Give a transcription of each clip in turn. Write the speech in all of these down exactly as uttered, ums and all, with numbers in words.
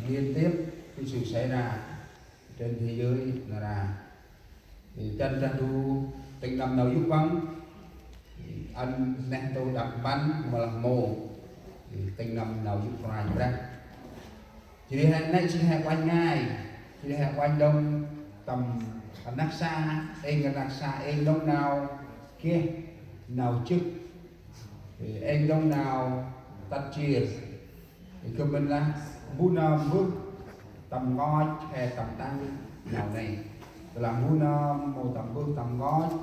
liên tiếp cái sự xảy ra trên thế giới nau ra. Thì chân Brah Ndu, tĭng nâm nau yô̆ Păng, ăn neh ntu đăp mpăn mâu lah mâu. Thì tĭng nâm nau yô̆ Kôranh Brah. Jêh ri he nây jêh ri he uănh ngai, jêh ri he uănh đŏng tâm rnăk sa, êng rnăk sa, êng đŏng nau geh nau jŏk, êng đŏng nau tât jêr. Gâp mĭn lah mbu nơm mbơh tâm nkoch he tâm tăng nau nây. Tơlah mbu nơm mâu tâm mbơh tâm nkoch,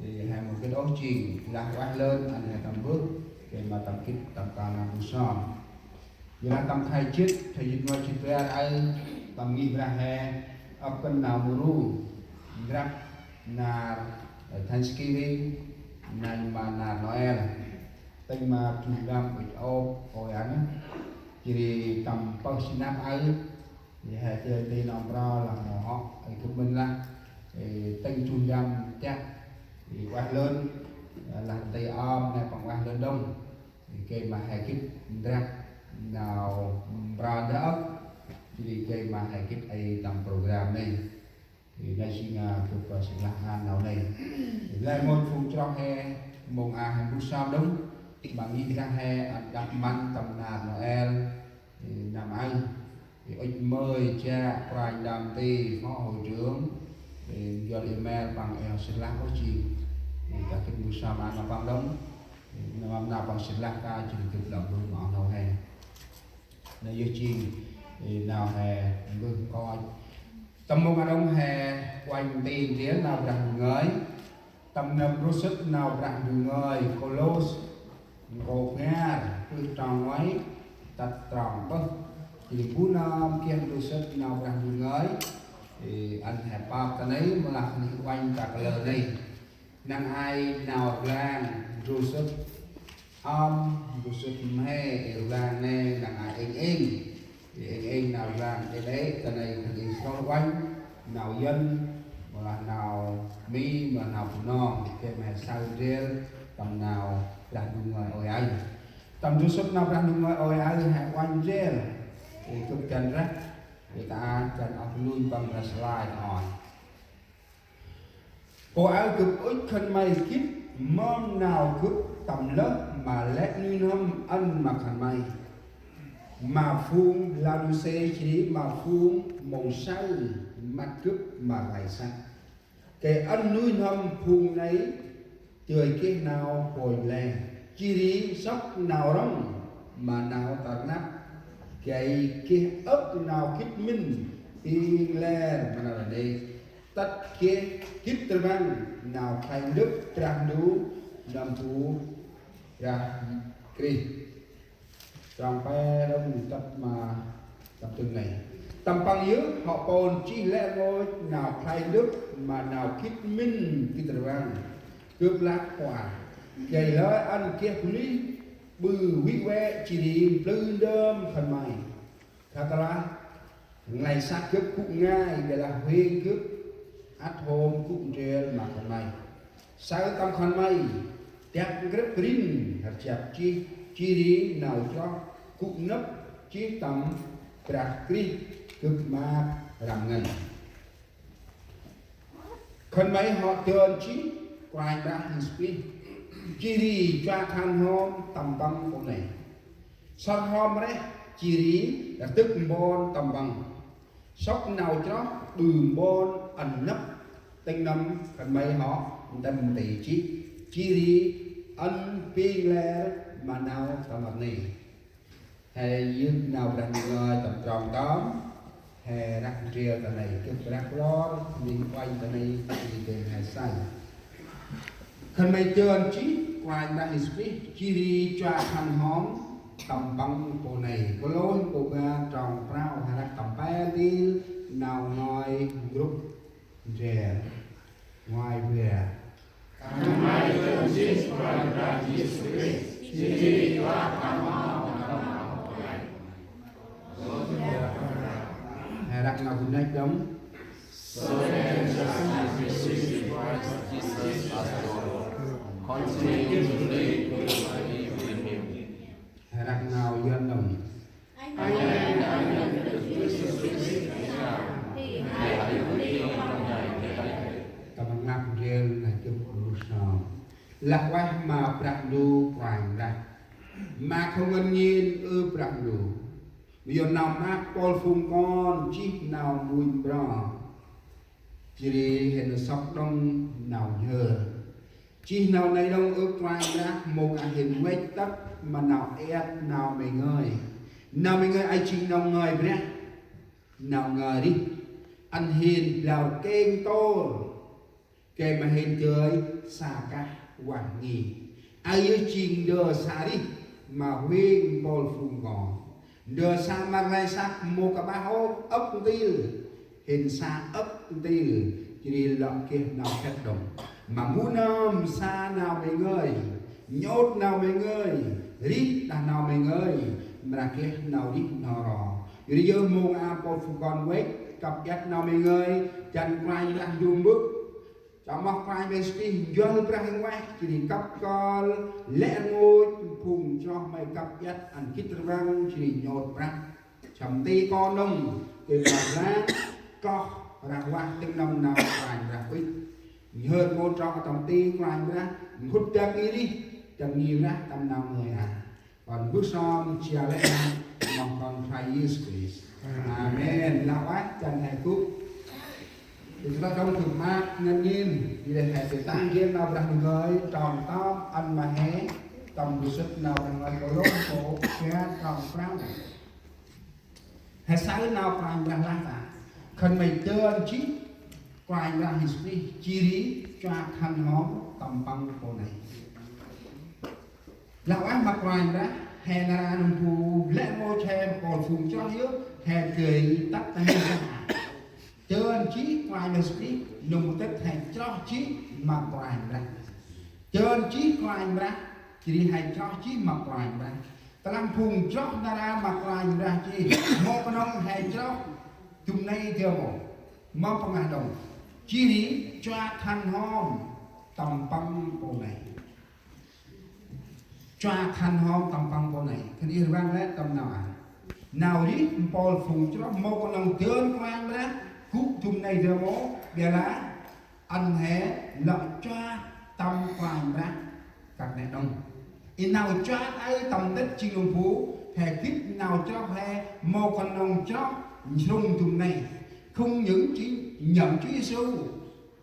he mâu gĭt ôh jêng, lah ueh lơn ăn he tâm mbơh, gay ma tâm gĭt tâm kan nau bu sơm. Yor lah tâm khay jât, khay jât nguay jât bar aơ, tâm ngih Brah he, ăp kăn nau mru, ndrăp nar, ơ, Thanksgiving, nây ma nar Noel. Tĭng ma jŭm dăm ŭch ôp, ôi ăn. Jêh ri tâm pơh sinăp aơ, jêh he jêh ti nơm brah lah mâu hŏ, ơ, gâp mĭn lah, ơ, tĭng jŭm dăm tiah, ơ, ueh lơn, ơ, lah ti ơm, nây păng ueh lơn đŏng. Gay ma he gĭt ndrăp nau mra ndơ ôh. Jêh ri gay ma he gĭt ê tâm program nây. Nây jêng, a, gâp, a, sĭn lah ăn nau nây. Lĕ mâu phung chroh he, mông a he mbơh sơm đŏng. Ma ngih Brah he, ăn đăp mpăn tâm nar Noel. Năm aơ. Ŭch mơi jă Kôranh Đam Ti, Phó Hội trưởng, njuăl email păng eo sĭn lah ôh jêng. Ta gĭt mbơh sơm ăn ma păng đŏng. Năm nau păng sĭn lah ta jêng gâp đŏng mbơh ma nau he. Nây yơh jêng, nau he mbơh nkoch. Tâm mông a đŏng he uănh ntil nau Brah Ndu ngơi. Tâm nơm ndrôl sât nau Brah Ndu ngơi, Kôlôs, nkô̆ bar, pơh trong ngoay, tât trong pơh. Jêh ri bu nơm geh ndrôl sât nau Brah Ndu ngơi, ê, ăn he pap ta nây, mâu lah nây uănh ta kalơ nây. Năng ai nau rblang ndrôl sât ơm, ndrôl sât mhe, ê, rblang nây năng ai êng êng. Ê, êng êng nau rblang ê đê, ta nây khân êng srôl uănh, nau Yuăn, mâu lah nau Mi, mâu lah nau Bunong, gay ma he saơ ndrel, tâm nau Brah Ndu ngơi ôi aơ. Tâm ndrôl sât nau Brah Ndu ngơi ôi aơ, he uănh ndrel, ê, gâp dăn răk, ê, ta dăn ăp nuih păng ra slide ta ơi. Pô aơ gâp ŭch khân may gĭt mâm nau gâp tâm lơh ma lĕ nuih n'hâm ăn ma khân may. Ma phung Laôđisê jêh ri ma phung mông saơ măt gâp ma rnglay săk. Gay ăn nuih n'hâm phung nây dơi geh nau bônh leng. Jêh ri sŏk nau rŏng ma nau tâm rnăp. Gay geh âk nau gĭt mĭn, ping ler ma nau nây. Tât geh gĭt rbăng nau khlay ndâp Brah Ndu, nâm bu Brah Krist. Trong pe đŏng tât ma tâm tưng nây. Tâm păng yơh hŏ pôn jêh lĕ rngôch nau khlay ndâp ma nau gĭt mĭn gĭt rbăng. Gâp lah kuă. Gay lơi ăn geh bunuyh ƀư vĭ vĕ jêh ri mplư ndơm khân may. Khât lah, nglay săk gâp gŭ ngai, ƀiălah huêng gâp ăt hôm gŭ ndrel ma khân may. Saơ tâm khân may, dak ngrăp rin, rjăp jêh, jêh ri nau chroh, gŭ nâp jêh tâm Brah Krist gâp maak răm ngăn. Khân may hŏ dơn jêh Kôranh Brah Yêsu Krist. Jêh ri chuă khân hom tâm Păng pô nây. Sŏk hom reh jêh ri rdâk mpon tâm Păng. Sŏk nau chroh ƀư mpon ăn nâp tĭng nâm khân may hŏ ntĭm nti jêh. Jêh ri ăn ping ler ma nau tâm rnê. He yơk nau Brah Ndu ngơi tâm trong tơm, he răk ndrel ta nây, gâp răk lor, ning uănh ta nây, jêh ri he saơ. Khân may dơn jêh Kôranh Brah Yêsu Krist, jêh ri chuă khân hom tâm Păng pô nây. Kôlôs nkô̆ bar trong prao, he răk tâm pe ntil nau ngơi grup ndrel. Ngoai bar. Khân may dơn jêh Kôranh Brah Yêsu Krist, jêh ri chuă khân hom tâm Păng pô nây. He răk nau bu năch đŏng. So then, just as you receive Christ Jesus as your Lord, continue to live with faith in him. He răk nau Yuăn đŏng. Anh em đã nhận được Lah ueh ma Brah Ndu Kôranh Brah. Ma khân ngăn ngên ơ Brah Ndu. Yor nau maak mpôl phung kon jêh nau mui mro. Jêh ri hên sŏk đŏng nau nhhơr. Jêh nau nây đŏng ơ Kôranh Brah, mâu geh hên văch tât ma nau iăt nau May ngơi. Nau May ngơi aơ jêng nau ngơi Brah. Nau ngơi rêh. Ăn hên blao rkêng tôr. Gay ma hên dơi sa kah vah nghi. Aơ yơh jêng ndơ sa rêh ma huêng mpôl phung kon. Ndơ sa ma rlay săk mâu geh bah ôh âk ntil. Hên sa âk ntil. Jêh ri lŏ geh nau khât đŏng. Ma mbu nơm sa nau May ngơi. Nhôt nau May ngơi. Rêh đah nau May ngơi. Mra geh nau rêh n'ho ro. Jêh ri yơh mông a mpôl phung kon văch. Kăp iăt nau May ngơi. Dăn Kôranh Brah Ndu mbơ̆. Tâm moh Kôranh Brah Yêsu Krist njuăl Brah Huêng Ueh, jêh ri kăp kơl lĕ rngôch phung chroh May kăp iăt ăn gĭt rvăng, jêh ri nhôt Brah. Săm ti kon nơm, gay ma Brah, kloh rah vah tĭng nơm nau Kôranh Brah uih. Nhhơr mâu trŏ tâm ti Kôranh Brah, nkhŭt dâng ngih rêh, dâng ngih Brah tâm nau ngơi a. Kon mbơh sơm jao lĕ ma moh Kon Kôranh Yêsu Krist. Amen. Lah ueh, dăn he gŭ. Ê, ta đŏng gŭ maak ngăn ngên, jêh ri he tê tăng jên nau Brah Ndu ngơi, trong tâm ăn ma he, tâm du sĭt nau Brah Ndu ngơi Kôlôsê, bar trong prăm. He saơ nau Kôranh Brah lah ta. Khân may dơn jêh Kôranh Brah Yêsu Krist, jêh ri choa khân hom tâm păng pô nây. Lah ueh ma Kôranh Brah, he nar aơ nâm bu lĕ rngôch he mpôl phung chroh yơh, he dơi tât ta he. Dơn jêh Kôranh Brah Yêsu Krist, nâm bu tât he chroh jêh ma Kôranh Brah. Dơn jêh Kôranh Brah, jêh ri he chroh jêh ma Kôranh Brah. Tơlah phung chroh nar aơ ma Kôranh Brah jêh, mâu knŏng he chroh dŭm nây dơm ôh, mâu păng đŏng. Jêh ri choa khân hom tâm păng pô nây. Choa khân hom tâm păng pô nây. Khân ay rvăng lĕ tâm nau a. Nau rêh mpôl phung chroh mâu knŏng dơn Kôranh Brah gŭ dŭm nây dơm ôh, ƀiălah ăn he lŏ choa tâm Kôranh Brah kăp nây đŏng. Ê nau choa aơ tâm tât jêng nâm bu, he gĭt nau chroh he mâu knŏng chroh nsrŭng dŭm nây. Không những chỉ nhận Chúa Giêsu,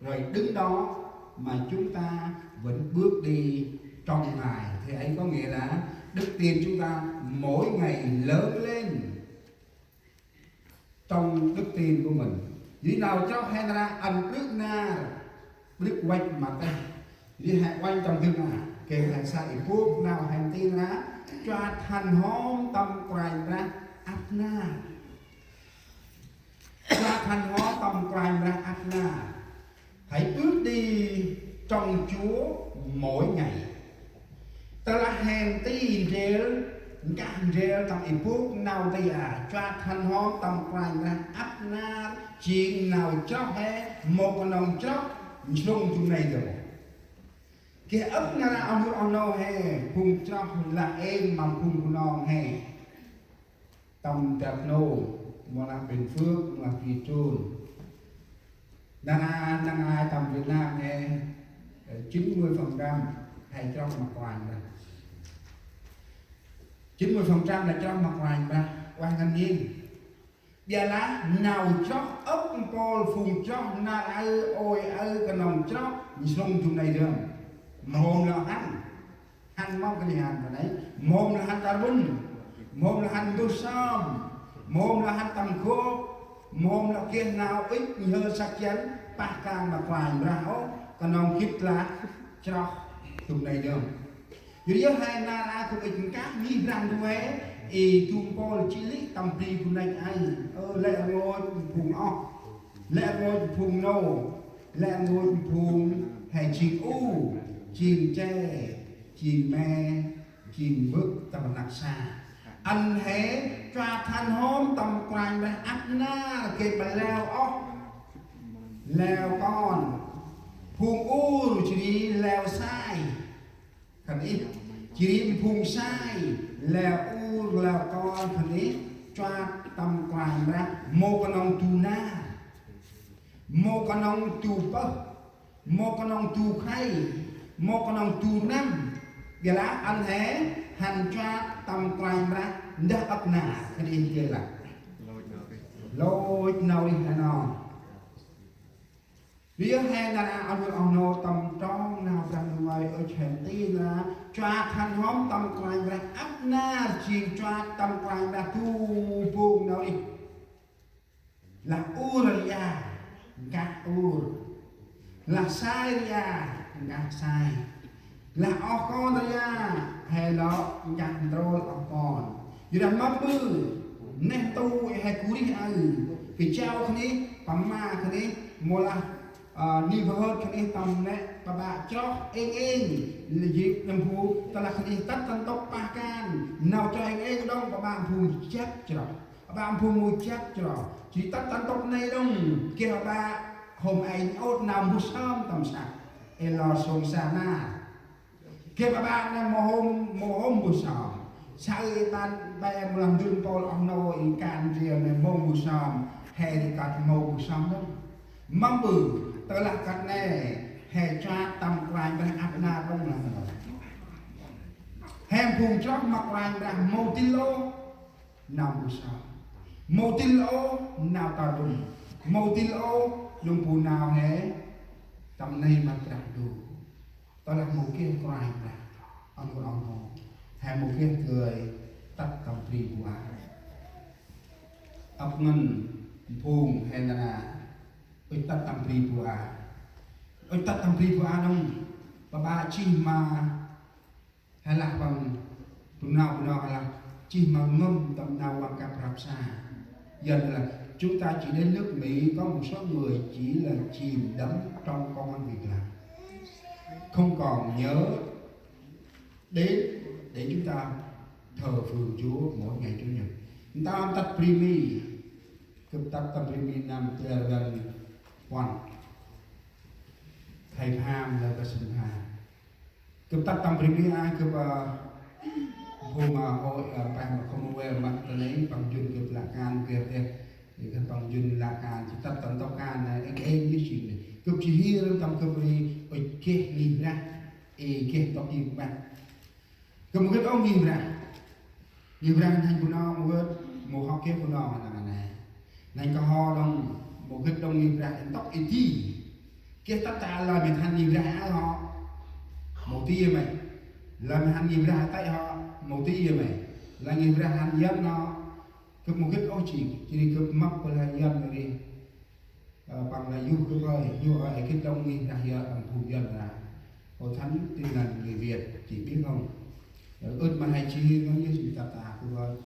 rồi đứng đó mà chúng ta vẫn bước đi trong Ngài. Thì ấy có nghĩa là đức tin chúng ta mỗi ngày lớn lên trong đức tin của mình. Yor nau chroh he nar aơ ăn ƀrư̆ nar, ƀrư̆ văch ma têh. Yor he uănh tâm dâng a, gay he sa ê bôk nau he nti nar aơ, choa khân hom tâm Kôranh Brah ăp nar. Choa khân hom tâm Kôranh Brah ăp nar. Hãy bước đi trong Chúa mỗi ngày. Tơlah he nti ndrel, nkah ndrel tâm ê bôk nau nti a, choa khân hom tâm Kôranh Brah ăp nar, jêng nau chroh he, mâu knŏng chroh nsrŭng dŭm nây dơm. Geh ăp nar aơ oh nô oh nô he, phung chroh lah êng ma phung Bunong he. Tâm Dak Nông, mâu lah Bình Phước, mâu lah Ki Trôn. Nar aơ, năng ai tâm Việt Nam he, chín mươi phần trăm he chroh ma Kôranh Brah. Chín mươi phần trăm lah chroh ma Kôranh Brah, ueh ngăn ngên. Ƀiălah nau chroh âk mpôl phung chroh nar aơ, ôi aơ knŏng chroh nsrŭng dŭm nây dơm. Mhôm lŏ hăn. Hăn mâu kơt hăn ta nây, mhôm lŏ hăn ta rbŭn, mhôm lŏ hăn mbơh sơm, mhôm lŏ hăn tâm gop, mhôm lŏ geh nau ŭch nhhơ săk jăn, pah kan ma Kôranh Brah ôh, knŏng gĭt lah chroh dŭm nây dơm. Yor ri yơh he nar aơ gŭ ŭch nkah ngih Brah Ndu he, ê du mpôl jê̆ lĕ tâm bri gŭ năch aơ, ơ, lĕ rngôch phung oh, lĕ rngôch phung nô, lĕ rngôch phung he jêng u, jêng che, jêng me, jêng mbơ̆ tâm rnăk sa. Ăn he choa khân hom tâm Kôranh Brah ăp nar gay ma leo oh, leo kon, phung ur jêh ri leo sai. Khân ih, jêh ri phung sai, leo ur, leo kon, khân ih, choa tâm Kôranh Brah, mâu knŏng du nar, mâu knŏng du pơh, mâu knŏng du khlay, Mâu knŏng du năm, geh lah ăn he hăn chuat tâm Kôranh Brah ndah ăp nar, kơt nđa geh lah. Lôch nau rêh he nơh. Ri he nar aơ ăn oh nô tâm trong nau Brah Ndu ngơi ŭch he nti nar aơ chuat hăn hŏm tâm Kôranh Brah ăp nar jêng chuat tâm Kôranh Brah du bông nau rêh. Lah ur ri a, nkah ur. Lah sai ri a, nkah sai. Lah oh kon ri a, he lŏ nkah ndrôl oh kon. Yor dah mâm ƀư, neh ntu he gŭ rêh aơ. Kachao khân, pama khân, mâu lah, ơ, ni bơhơt khân tâm neh, pă bă chroh êng êng. Lĕ jêh nâm bu, tơlah khân tât tăn tŭp pah kan. Nau chroh êng êng đŏng, pă bă bu jăp chroh. Aƀă phung mâu jăp chroh, jêh ri tât tăn tŭp nây đŏng, geh aƀă hôm ay ôt nau mbuh sơm tâm săk, ê lor sông sa nar. Geh aƀă nây mâu hôm, mâu hôm mbuh sơm. Saơ ê ban, bai mâu lah ndŭn Pôl oh nô i kan jêng nây mâu mbuh sơm, he ri kơt mâu mbuh sơm đŏng. Mâm ƀư, tơlah kơt nây, he chuat tâm Kôranh Brah ăp nar đŏng lah nơh. He phung chroh ma Kôranh Brah mâu dĭl ôh nau mbuh sơm. Mâu dĭl ôh nau ta dŭm. Mâu dĭl ôh nâm bu nau he tâm nây ma Brah Ndu. Tơlah mâu geh Kôranh Brah, ăn oh nô, he mâu geh gơi tât tâm bri bu a. Ăp ngăn phung he nar aơ ŭch tât tâm bri bu a. Ŭch tât tâm bri bu a đŏng, pă bă jêh ma Hay là bằng bu nau, bu nau hay là jêh ma ngâm tâm nau văng kăp rap sa. Giờ là chúng ta chỉ đến nước Mỹ, có một số người chỉ là chìm đắm trong công ăn việc làm, không còn nhớ đến để chúng ta thờ phượng Chúa mỗi ngày Chúa nhật. Nta tât bri Mi, gâp tât tâm bri Mi năm tua răng puăn. Thầy Pham là cái sinh Pham. Gâp tât tâm bri Mi a, gâp, ơ, hôm, ơ, hội, ơ, păng mà Commonwealth măt ta nây, păng jŭn gâp lah kan, gâp deh, gâp păng jŭn lah kan, jêh tât tâm tôk kan, ơ, êng êng jêh jêng nây. Gâp jêh hir tâm gâp ri, ôi geh ngih brah, ê geh tôk ngih brah. Gâp mâu gĭt ôh ngih brah. Ngih brah nây bu nau mâu gĭt, mâu hŏ geh bu nau nây nây. Nây kơt hŏ đŏng, mâu gĭt đŏng ngih brah ntŭk i di. Geh tât ta lơi mĭn hăn ngih brah aơ hŏ. Mâu di yơh mây. Lơi mĭn hăn ngih brah tê̆ hŏ. Mâu di yơh mây. Lơi ngih brah hăn Yuăn hŏ. Gâp mâu gĭt ôh jêng. Jêh ri gâp mâp bơh lơi Yuăn ri. Ơ, păng lah yuh gâp ơi, yuh ơi, gĭt đŏng ngih brah yơh, đŏng phung Yuăn lah. Hội Thánh Tin Lành người Việt, chị biết không? Ơ, ŭch ma he jêh ri ngăn yơh, jêh tât ta, gâp ơi,